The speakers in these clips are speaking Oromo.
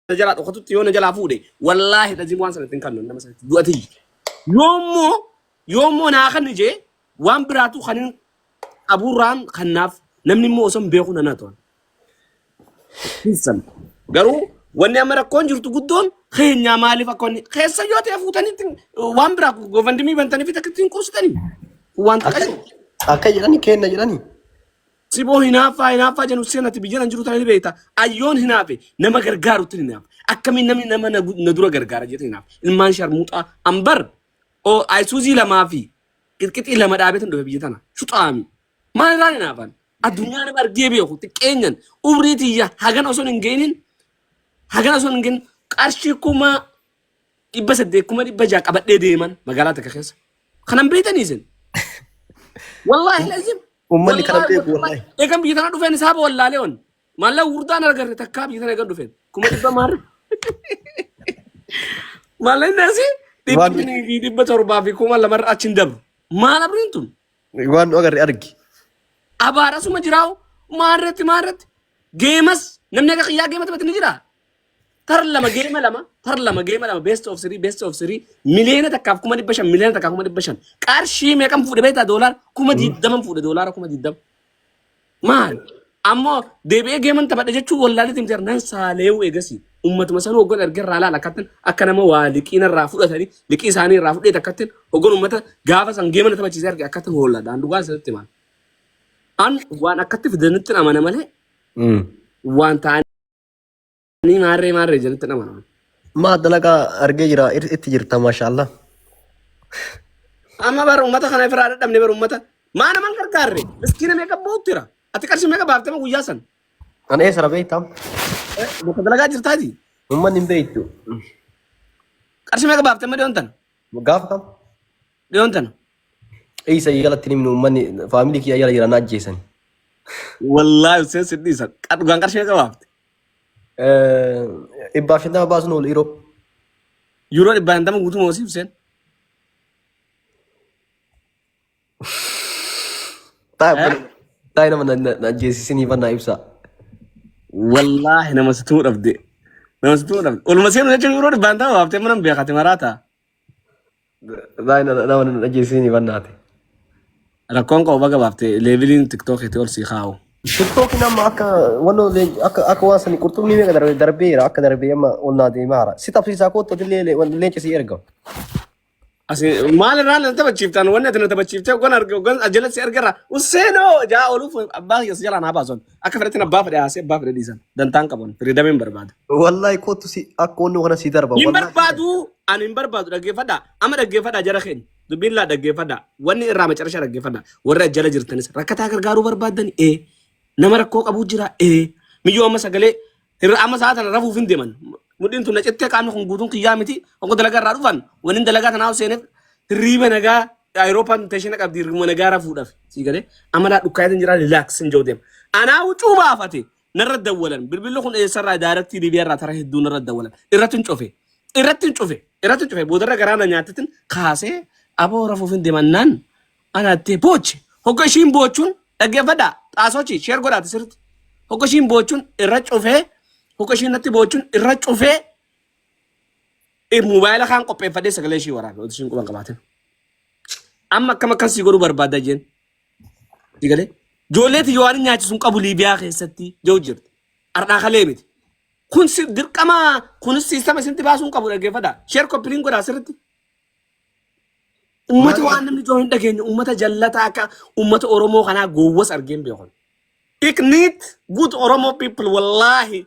na jalaa dhokatutti yoo na jalaa fuudhe, wallaahi dhaziin waan sana ittiin kannu nama sanatti du'atii. Yoommoo naa kan jee waan biraatu kan hin qaburraan kannaaf namni immoo osoo hin beeku nana to'an. Keessan. Garuu wanni amma rakkoon jirtu guddoon keenyaa maaliif akka wanni keessa yoo ta'e fuutanitti waan biraa gofandimii bantanii fi takka ittiin qursitanii waan Akka xiqqashu. akka jedhani kenna jedhani. Siboo hinaaffaa hinaaffaa jennu seenati biyya nan jiru tana ni beekta. Ayyoon hinaafe nama gargaarutti hinaafe. Akkamiin namni nama na na dura gargaara jedhee hinaafe. Ilmaan sharmuuxaa ambar oo ayisuuzii lamaa fi qirqixii lama dhaabeetan dhufe biyya tana. Shuxaami. Maal irraan hinaafan? Addunyaa nama argee beeku xiqqeenyan umrii tiyya hagan osoo hin geenin hagan osoo hin geenin qarshii 800,000 600,000 qabadhee deeman magaalaa takka keessa. Kanan beektanii isin. Wallaahi lazim. Uummanni kana Wallaahi beeku wallaahi. wallaahi. Eegan biyya tana dhufeen isaaba wallaalee on. Maallaqa gurguddaan argarre takkaa biyya tana eegan dhufeen. 100,000 maarre. Maallaqni asii dhibba Waan shanii fi dhibba torbaa fi kuma lamarra achi hin dabru. Maal abriin tun? waan nu agarre argi. Abaarasuma jiraawu maarratti maarratti. Geemas namni akka kiyyaa geema taphate ni jiraa? Tar lama geema lama tar lama geema lama best of three best of three 1,500,000 1,500,000 qarshii meeqan fuudhe beektaa doolaara 20,000 fuudhe doolaara 20,000 maal ammoo deebi'ee geeman taphadhe jechuun wallaalee timteer nan saaleewu eegasi ummatuma sanuu hoggan erga irraa laala akkattin akka nama waa liqiin irraa fudhatanii liqii isaanii irraa fudhee akkattin hoggan ummata gaafa san geema na taphachiisee arge akkattin hoolladha an dhugaa isinitti himaan an waan akkatti fidanitti amana malee waan ta'anii maarree maarree jedhanitti amana. Maa dalagaa argee jira itti jirta maashaallah. Amma bara uummata kana ofirraa dadhabne bara uummata maa naman gargaarre miskiina meeqa boottira ati qarshii meeqa baaftee ma guyyaa san An eessara beektaa? bakka dalagaa jirtaati Uummanni hin beektu. Qarshii meeqa baaftee ma dhiyoon tana Gaafa kam? Dhiyoon tana. Isa jalatti himnu uummanni faamilii kiyya jala jiran ajjeesani. Wallaahi Hussein si dhiisa. Dhugaan qarshii meeqa baafte? 150 baasuun oolu yeroo. Yuuroo 150 guutuu moosii Hussein. Taa'ee nama na ajjeesisinii fannaa ibsaa. Wallaahi nama si tumuu dhabde. Nama si tumuu dhabde. Oluma seenu jechuun yuuroo 150 baaftee mana beekate maraata. Taa'ee nama na ajjeesisinii fannaate. Rakkoon qabu baga baafte leeviliin tiktookiitti ol sii kaa'u. Tiktookiin amma akka wannoo akka akka waan sanii qurxummii meeqa darbe darbeera akka darbee amma ol naa deemaa jira. Si tapsiisaa kootu illee leenca si erga. Asi maal irraa na taphachiiftan wanni ati na taphachiiftee hoggan arge hoggan ajala si argerra Husseenoo jaa ooluuf abbaa kiyya si jalaa naa baason akka fedhetti abbaa fedhe haasee abbaa fedhe dhiisan dantaan qaban firiidamiin barbaada. Wallahi kootu si akka wannoo kana si darba. Hin Wallahi. barbaadu ani hin barbaadu dhaggeeffadha amma dhaggeeffadha jara keenya dubbiin laa dhaggeeffadha wanni irraa macarashaa dhaggeeffadha warri ajjala jirtanis rakkataa gargaaruu barbaaddan ee nama rakkoo qabuu jira ee miyyoo amma sagalee Irra amma sa'a tana rafuuf hin deeman. Mudhiin tun na cittee qaamni kun guutuun kiyyaa miti. Hogga dalagaa irraa dhufan waniin dalagaa tanaa seeneef hirriiba nagaa Ayirooppaan teeshina qabdi hirriibuma nagaa rafuudhaaf. Sii galee amma laa dhukkaayatiin jira relax hin jiru deema. Anaa huccuu baafate narra dawwalan. Bilbilli kun eessarraa daarektii Liibiyaa irraa tara hedduu narra dawwalan. Irratti hin cufe. Irratti hin cufe. Irratti hin cufe. Boodarra garaa na nyaattetin kaasee aboo rafuuf hin deemannaan anattee booche. Hogga ishiin boochuun dhaggeeffadhaa xaasochi sheer godhaati sirriitti. Hogga ishiin boochuun irra cufee hogga ishiin natti boochuun irra cufee moobaayila kaan qopheeffadhee sagalee ishii waraabe otoo ishiin quban qabaatin. Amma akkam akkan sii godhuu barbaadda jeen. Sii galee. Ijoollee tiyya waan hin nyaachisu hin qabu Liibiyaa keessatti jedhu jirti. Ardhaa kalee miti. Kun si dirqama kunis siistama isintti baasuu hin qabu dhaggeeffadhaa. Sheer koppiliin godhaa sirriitti. Ummata waan namni ijoo hin dhageenye ummata jallataa akka ummata Oromoo kanaa gowwas argeen beekon. Ignite good Oromo people wallahi.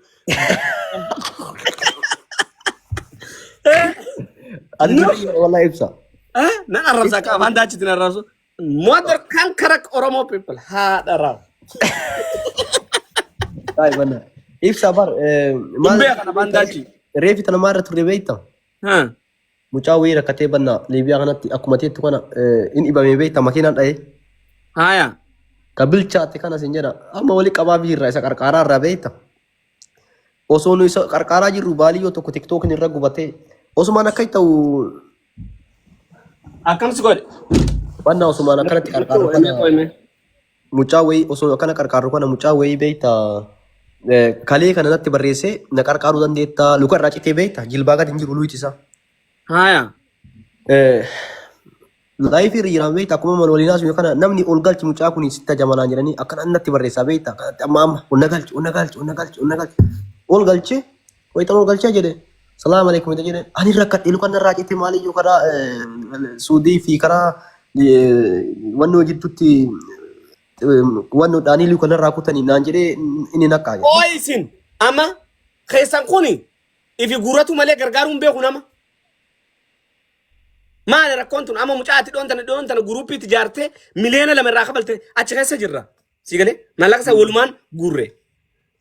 Ati No. dura wallahi ibsa. Eh, nan arrabsa akka afaan daachitti nan arrabsu. Mother kankarak Oromo people haadha raaf. Taa'e banna. Ibsa bar Hin beekan afaan daachii. Reefi tana maarra turre beekta? Haa. Mucaa wayii rakkatee banna Liibiyaa kanatti akkuma teettu kana in dhibamee beekta makiinaan dha'ee. Haaya. Ka bilchaate kana sin jedha amma wali qabaa biirra isa qarqaaraa irraa beekta. Osoo nu isa qarqaaraa jirru baaliyyoo tokko tiktookin irra gubatee osumaan akka ta'u Akkam si godhe? banna osumaan akkanatti qarqaaru kana mucaa wayii osoo akkana qarqaaru kana mucaa wayii beekta. Kalee kana natti barreessee na qarqaaruu dandeettaa luka irraa citee beekta jilbaa gadi hin jiru luyti isaa. Haaya. Laayifii irra jiraan beekta akkuma mana waliin haasofnu kana namni ol galchi mucaa kun sitti hajamanaan jedhanii akkana natti barreessaa beekta akkanatti amma amma ol na galchi ol na galchi ol na galchi ol na galchi ol galchee wayitan ol galchee jedhe salaam alaikum jedhe ani rakkadhe luka narraa cite maaliyyuu karaa suudii fi karaa wanni hojjettutti wanni dhaanii luka narraa kutanii naan jedhee inni naqqaa jedhe. Ooyi isin amma keessan kuni ifi guuratu malee gargaaruu hin beeku nama. Maali rakkoon tun amma mucaa ati dhiyoon tana dhiyoon tana guruuppii itti ijaartee 2 million irraa kafalte achi keessa jirra. Si galee maallaqa isa walumaan guurre.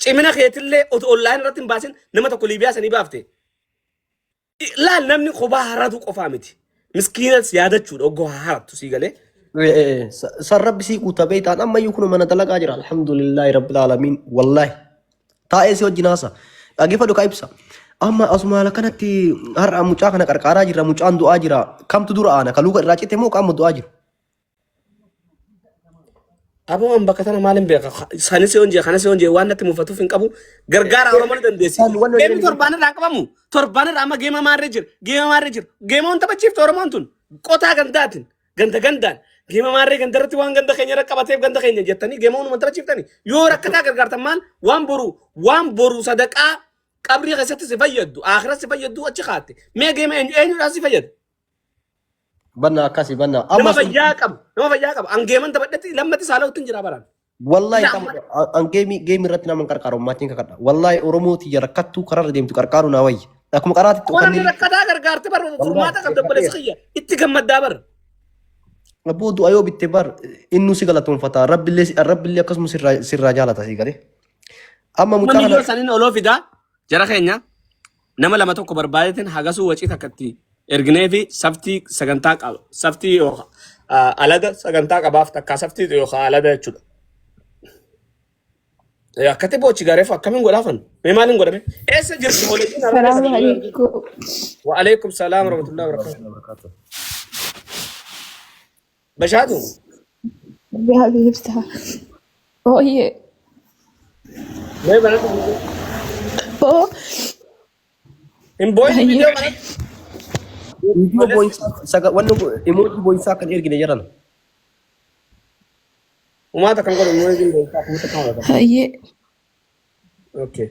Cimina keetillee otoo online irratti hin baasin nama tokko Liibiyaa sanii baafte. Laal namni kophaa haratu qofaa miti. Miskiinas yaadachuudha oggoo harattu si galee. San rabbi sii guuta beektaan ammayyuu kun mana dalagaa jira alhamdulillahi rabbil aalamiin wallaahi taa'ee si wajjin haasa dhaggeeffadhu ka ibsa amma asuma haala kanatti har'a mucaa kana qarqaaraa jira mucaan du'aa jira kamtu dura aana ka luka irraa cite moo qaama du'aa jiru. Aboo an bakka tana maalin beeka? Sanis yoon jee kanas yoon jee waan natti mufatuuf hin qabu. Gargaara Oromoo ni dandeessi. San wanni Geemni hojjetan torbaan irraa qabamu. Torbaan irraa amma geema maarree jira. Geema maarree jira. Geema wanta taphachiifte Oromoon tun. Qotaa gandaatiin. Ganda gandaan. Geema maarree ganda irratti waan ganda keenya irra qabateef ganda keenya jettanii geema hunuma taphachiiftanii. Yoo rakkataa gargaartan maal waan boru waan boru sadaqaa qabrii keessatti si fayyaddu aakhira si fayyaddu achi kaatte. Mee geema eenyu eenyudhaan si fayyada? Banna akkasi banna. Nama Amma fayyaa qabu. Nama fayyaa qabu. An geeman taphadhetti lammatti saala uttiin jira baraan. Wallahi Isa tam amma an geemii geemii irratti nama hin qarqaaru maatiin kakadha. Wallahi Oromoo tiyya rakkattuu kararra deemtu qarqaaru naa wayya. Akkuma qaraatitti Qoranni kanneen rakkataa gargaarte bar wallahi furmaata qabda obboleessi kakadheera. kiyya itti gammaddaa bar. Abboo du'a yoo bitte bar innuu si galatoonfata rabbillee rabbillee akkasuma sirraa sirraa jaalata si galee. Amma Amma mucaa kana miyyoo saniin oloo fidaa jara keenya nama lama tokko barbaadeetiin hagasuu wacii takka itti erginee fi saftii sagantaa qaba saftii yookaan alada sagantaa qabaaf takkaa saftii yookaan alada jechuudha. Akkatti boochi gareef akkamiin godhaafan mee maaliin godhame eessa jirti hooletiin harargee Salaam sana alaikum. Wa alaikum salaam warahmatullahi wabarakatuh. Bashaatu Gaarii ibsaa. Ooyee. mee banadhu Oo. hin booyin Hayyee. viidiyoo banadhu. Viidiyoo boo'insaa saga wanni emoojii boo'insaa kan ergine jedhan. Umaata kan godhu emoojii boo'insaa akkamitti akka godhatan. Hayyee. Okay.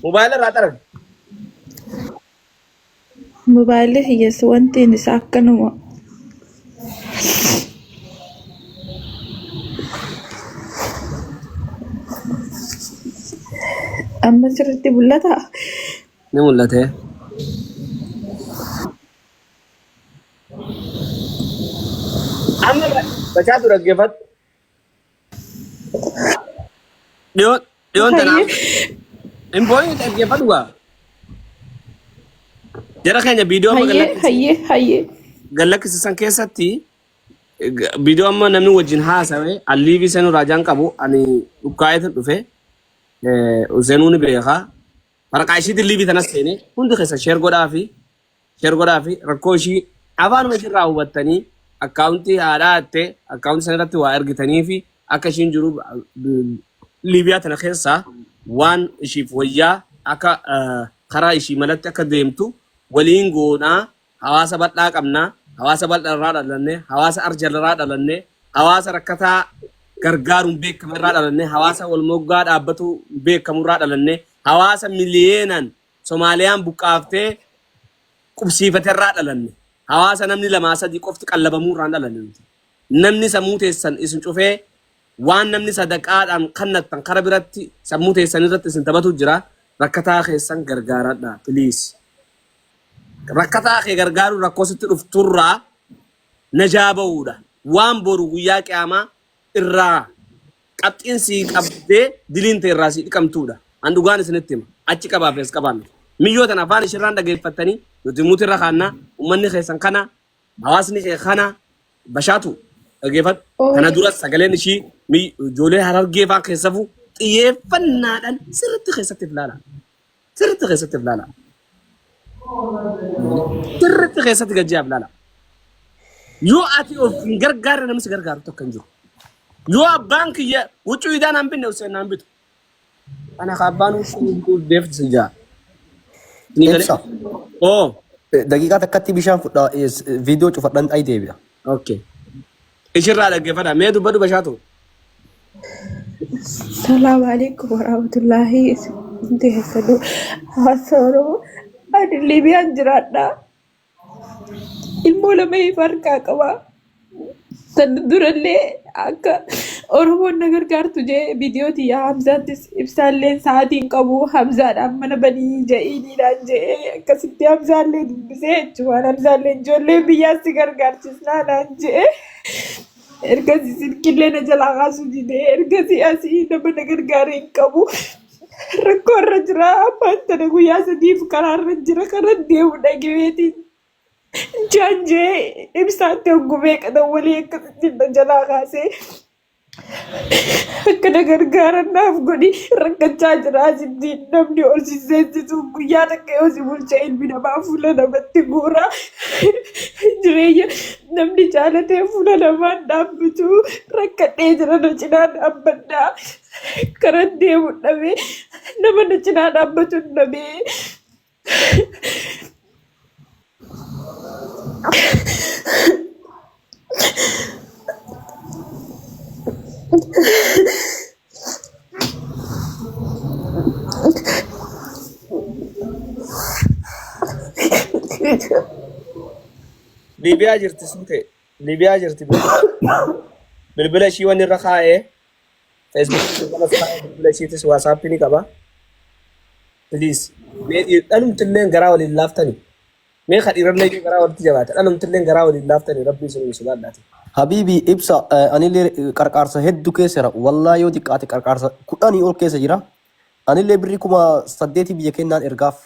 Mobaayila irraa xarag. Mobaayilli hiyyeessu wanti inni isaa akkanuma. Amma sirriitti mul'ataa? Ni mul'ate. Amma bachaatu dhaggeeffadhu. Dhiyoon dhiyoon tanaaf Hayyee. hin booyin dhaggeeffadhu gaa. Jara keenya viidiyoo amma Hayyee hayyee hayyee. gallakkisiisan keessatti viidiyoo amma namni wajjin haasawe alliivii seenuu raajaan qabu ani dhukkaa'eetu dhufe seenuu ni beeka. Waraqaa ishiitiin liivii tanas seene hundi keessa share godhaa fi share godhaa fi rakkoo ishii afaanuma ishirraa hubattanii akkaawuntii haadhaa hatte akkaawuntii sana irratti waa ergitanii fi akka ishiin jiru Liibiyaa tana keessaa waan ishiif wayyaa akka karaa ishii malatti akka deemtu waliin goonaa hawaasa bal'aa qabnaa hawaasa bal'aa irraa dhalanne hawaasa arja irraa dhalanne hawaasa rakkataa gargaaruun beekamu irraa dhalanne hawaasa wal moggaa dhaabbatu beekamu irraa dhalanne hawaasa miliyeenaan Somaaliyaan buqqaaftee qubsiifate irraa dhalanne hawaasa namni lamaa sadii qofti qallabamuu irraan dhalanne nuti namni sammuu teessan isin cufee waan namni sadaqaadhaan kannattan kara biratti sammuu teessan irratti isin taphatu jira rakkataa keessan gargaaradha please rakkataa kee gargaaruu rakkoo sitti dhufturraa najaa ba'uudha waan boru guyyaa qiyaamaa irraa qabxiin sii qabdee diliin ta'e irraa sii dhiqamtuudha. An dhugaan isinitti hima. Achi qabaa fi as qabaa miti. Miyyoo tana afaan ishirraan dhageeffattanii nuti muti irra kaannaa uummanni keessan kana hawaasni kee kana bashaatu dhageeffadhu. Kana Ooyee. dura sagaleen ishii ijoollee harargee fa'aa keessafuu xiyyeeffannaadhaan sirriitti keessatti ilaala. Sirriitti keessatti ilaala. Sirriitti keessatti gajjaaf ilaala. Yoo ati of hin gargaarre namni si gargaaru tokko hin jiru. Yoo abbaan kiyya huccuu idaa naan binne Hussein naan bitu. Kana ka abbaan huccuu bituuf deefti si jaa. Ni galee? Ibsa. Oo. Daqiiqaa takkatti bishaan fudhaa viidiyoo cufadhan ay deebi'a. Okay. Ishirraa dhaggeeffadha. Mee dubbadhu bashaatu. Salaamu alaikum warahmatullahi Isin hawaasa Oromoo. Ani Liibiyaan jiraadha. Ilmoo lama if harkaa qaba. San durallee akka Oromoon na gargaartu jee viidiyoo tiyya Hamzaattis ibsaallee sa'aatiin qabu Hamzaadhaan mana banii ja'iiniidhaan jee akkasitti Hamzaallee dubbisee jechuudha. Hamzaallee ijoollee biyyaas si gargaarchisnaa naan jee. Ergasii silkiillee na jalaa kaasuu dide. Ergasii asii nama na gargaare hin qabu. Rakkoo irra jira. Ammaan tana guyyaa sadiif karaa irra jira. Karaa deemu dhageetiin jaanjee ibsaatti hoggumee qadawwalee akkasitti na jalaa kaasee akka na gargaaran naaf godhi rakkachaa jira asitti namni ol si seensisu guyyaa takka yoo si bulche ilmi namaa fuula namatti guura jireenya namni jaalatee fuula namaan dhaabbatu rakkadhee jira na cinaa dhaabbadhaa karan deemu dhabee nama na cinaa dhaabbatu dhabee. Liibiyaa jirti suute. Liibiyaa jirti. Bilbila ishii wanni irra kaa'ee Feesbuukii irra kaa'ee bilbila ishiitis waasaappii ni qaba. Please. Mee dhalumtilleen garaa waliin laaftani. Mee ka dhiirallee iyyuu garaa walitti jabaata. Dhalumtilleen garaa waliin laaftani rabbii isin hin sodaadhaati. Habiibi ibsa anillee qarqaarsa hedduu keessa jira. Wallaa yoo xiqqaate qarqaarsa kudhanii ol keessa jira. Anillee birrii 8000 biyya kennaan ergaaf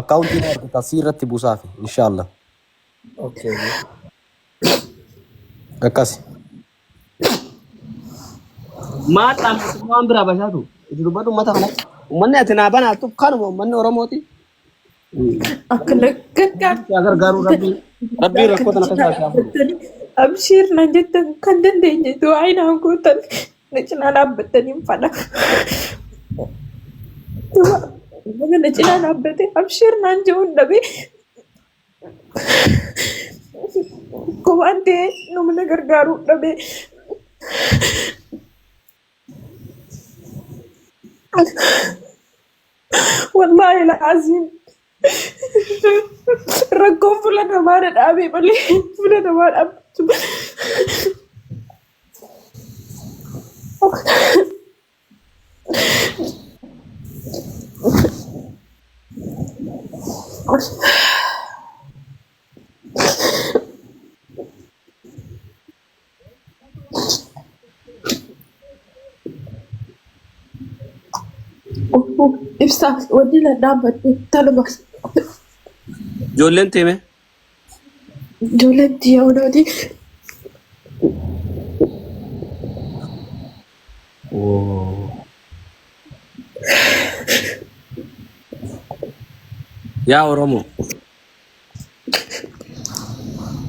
akkaawuntii na ergata sii irratti buusaafi inshaallah. Okay. Akkasi. Maal dhaamsa waan biraa bashaatu? Itti dubbadhu uummata kanatti. Uummanni ati naa banaattuuf kanuma uummanni Oromooti. Akka na gargaartu Yaa gargaaruu rabbii. Rabbii rakkoo tana keessaa si haa furu. Abshiir naan jettan kan dandeenye du'aa naan gootan na cinaa dhaabbattanii hin fadha. Nama na cinaa dhaabbate abshiir naan jechuun dhabee Kophaan ta'ee nama na gargaaruu dhabee. Wallaahi laaziim rakkoon fuula namaa na dhaabee malee fuula namaa dhaabbachuu. Ibsaa wanni na dhaabbadhe tanuma. Ijoolleen teeme. Ijoolleen tiyya odooti. Yaa Oromoo.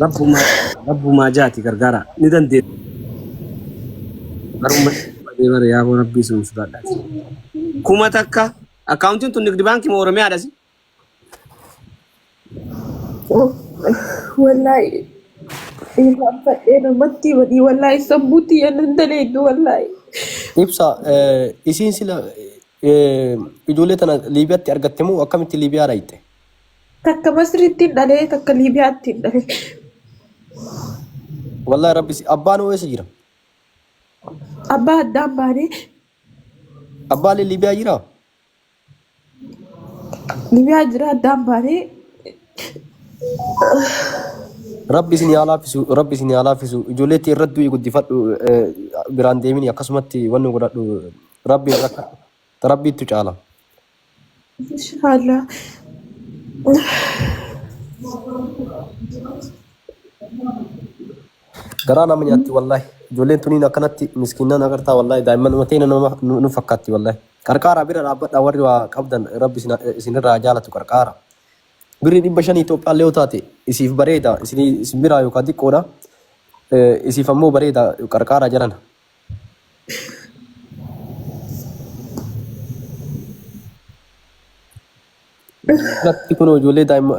Rabbumaa rabbumaa jaati gargaara ni dandeessa. Garuu badee bara yaa rabbii sun sodaadhaati. 1000 akkaawuntiin tun nigdi baankii moo Oromiyaadhasi? Wallaahi irraanfadhee namatti badii wallaahi sammuu tiyya nan daleeddu wallaahi. Ibsa isiin sila ijoollee tana Liibiyaatti argatte moo akkamitti Liibiyaa dhayxe? Takka Masriitti hin dhalee takka Liibiyaatti hin dhalee. Wallahi rabbi si abbaan hoo eessa jira? Abbaa addaan baanee Abbaan Liibiyaa jiraa? Liibiyaa jira addaan baanee Rabbi isin haa laaffisu, Rabbi isin haa laaffisu. Ijoolleetti irratti du'i guddifadhu biraan deemini akkasumatti wanni godhadhu Rabbi rakkadhu. Rabbiittu caala. Inshaallah. Garaa nama nyaatti wallahi. Ijoolleen tuniin akkanatti miskiinnaan agartaa wallahi daa'imman mateena nama nu fakkaatti wallahi. Qarqaaraa bira dhaabbadhaa warri waa qabdan Rabbi isinirraa haa jaalatu qarqaara. Birrii 500 Itoophiyaallee yoo taate isiif bareeda isinii isin biraa yookaan xiqqoodha. Isiif ammoo bareeda qarqaaraa jarana. Kanatti kunoo ijoollee daa'ima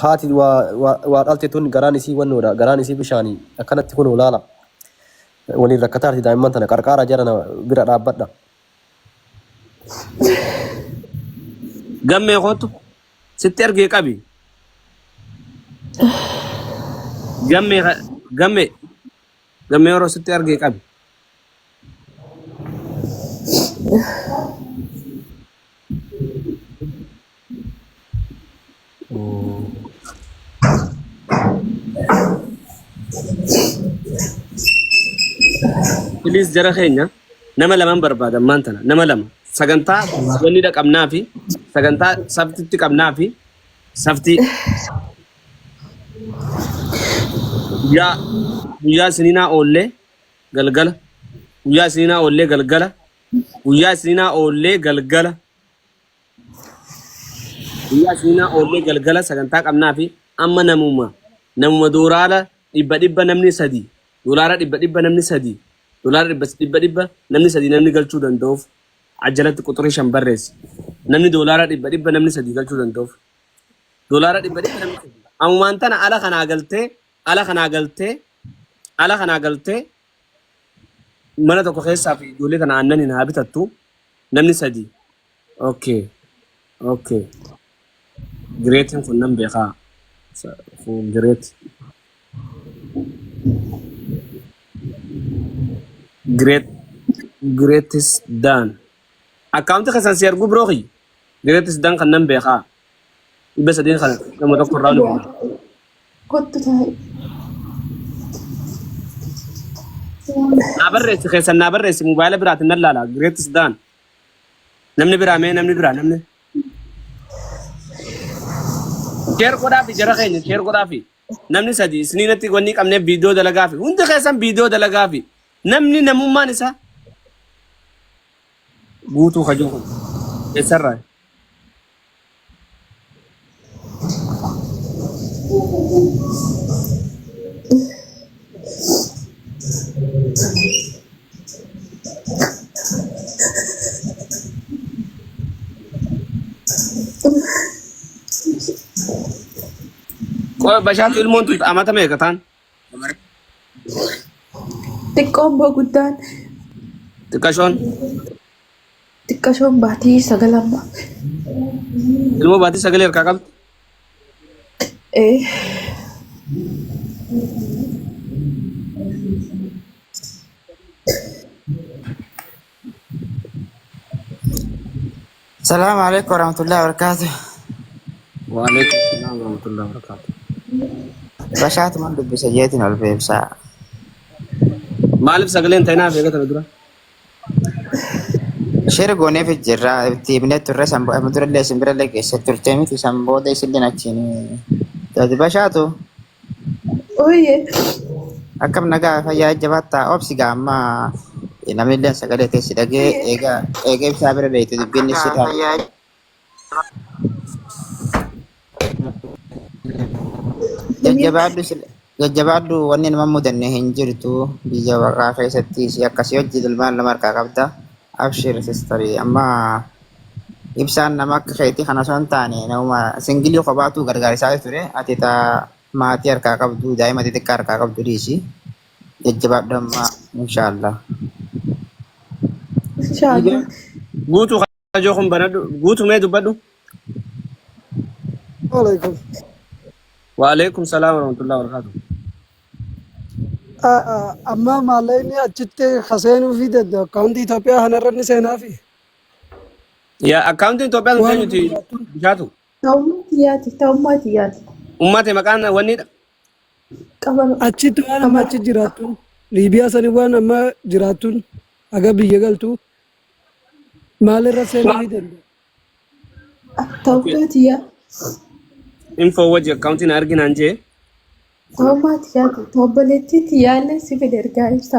haati waa waa waa dhalte tun garaan isii wannoodha garaan isii bishaanii akkanatti kunoo laala waliin rakkataarti daa'imman tana qarqaaraa jarana bira dhaabbadha. Gammee kootu sitti ergee qabi. Gammee gammee gammee yeroo sitti ergee qabi. Please jara keenya nama laman barbaada ammaan tana nama lama sagantaa wanni qabnaa fi sagantaa saftitti qabnaa fi saftii guyyaa guyyaa isiniinaa oollee galgala guyyaa isiniinaa oollee galgala guyyaa isiniinaa oollee galgala Guyyaa isniinaa oollee galgala sagantaa qabnaa fi amma namuma namuma dooraala dhibba dhibba namni sadi doolaara dhibba dhibba namni sadi doolaara dhibba dhibba dhibba namni sadi namni galchuu danda'uuf ajalatti quxurii shan barreessi. Namni doolaara dhibba dhibba namni sadi galchuu danda'uuf doolaara dhibba dhibba namni sadi. Ammumaan tana ala kanaa galtee ala kanaa galtee ala kanaa galtee mana tokko keessaa fi ijoollee tana aannaniin haa bitattu namni sadi. Okay. Okay. Gireetiin kun nan beekaa. Kun gireet. Gireet. Gireetis daan. Akkaawunti keessan si erguu biroo kiyya. Gireetis daan kan nan beekaa. 300 kan nama tokko irraa nu fuudha. Kottu taa'i. Naa barreessi keessan naa barreessi moobaayila biraatiin nan laala. Gireetis daan. Namni biraa mee namni biraa namni. Sheer godhaafi jara keenya sheer godhaafi. Namni sadi isiniinatti wanni qabneef viidiyoo dalagaafi. Hundi keessan viidiyoo dalagaafi. Namni namummaan isaa guutuu kajoo kun. Eessarraa? Qoy bashaatu ilmoon tun amata meeqa taan? Xiqqoon boo guddaan. Xiqqashoon. Xiqqashoon baatii sagal amma. Ilmoo baatii sagalee harkaa qabdi. Ee. Salaamu alaikum warahmatullahi wabarakatuh. Waalaikum salaam warahmatullahi wabarakatuh. Bashaatuman dubbisa jeetiin ol beebsaa. Maaliif sagaleen ta'inaa eeggatame dura? Share gooneef jirra itti himnee turre san durallee isin birallee geesse turte miti san booda isilleen achiin taati bashaatu Ooyee. akkam nagaa fayyaa jabaattaa obsi gaa amma namni illee sagalee teessi dhagee eega eega ibsaa bira dheeyte dubbiin si ta'a. Jajjabaadhu jajjabaadhu wanni nama mudanne hin jirtu biyya baqaa keessatti si akkasii hojii ilmaan lama harkaa qabda abshir sistarii amma ibsaan nama akka keetii kana osoo hin taane nama singilii kophaatu gargaarisaa ture ati taa maatii harkaa qabdu daa'ima xixiqqaa harkaa qabdu dhiisi jajjabaadhu amma inshaallah. Inshaallah. Guutuu Kajoo kun banadhu. Guutuu mee dubbadhu. Alaikum. Waalaikum salaam warahmatullahi wabarakatuh. Amma maallaqni achitti kaseenuu fi danda'u akkaawuntii Itoophiyaa kanarra ni seenaafi. Yaa akkaawuntiin Itoophiyaa sun Waan eenyuti bishaatu? Ta'ummaa tiyyaati. Ta'ummaa tiyyaati. Ummate maqaan wannidha. Qabama. Achitti waan amma achi jiraattuun Liibiyaa sani waan amma jiraattuun haga biyya galtu Maalirra seenuu ni danda'a? Ta'ummaa tiyyaa. Info wajji akkaawuntii na arginaan jee. Ta'ummaa tiyyaati. Obboleettii tiyyaallee si fide ergaa ibsa.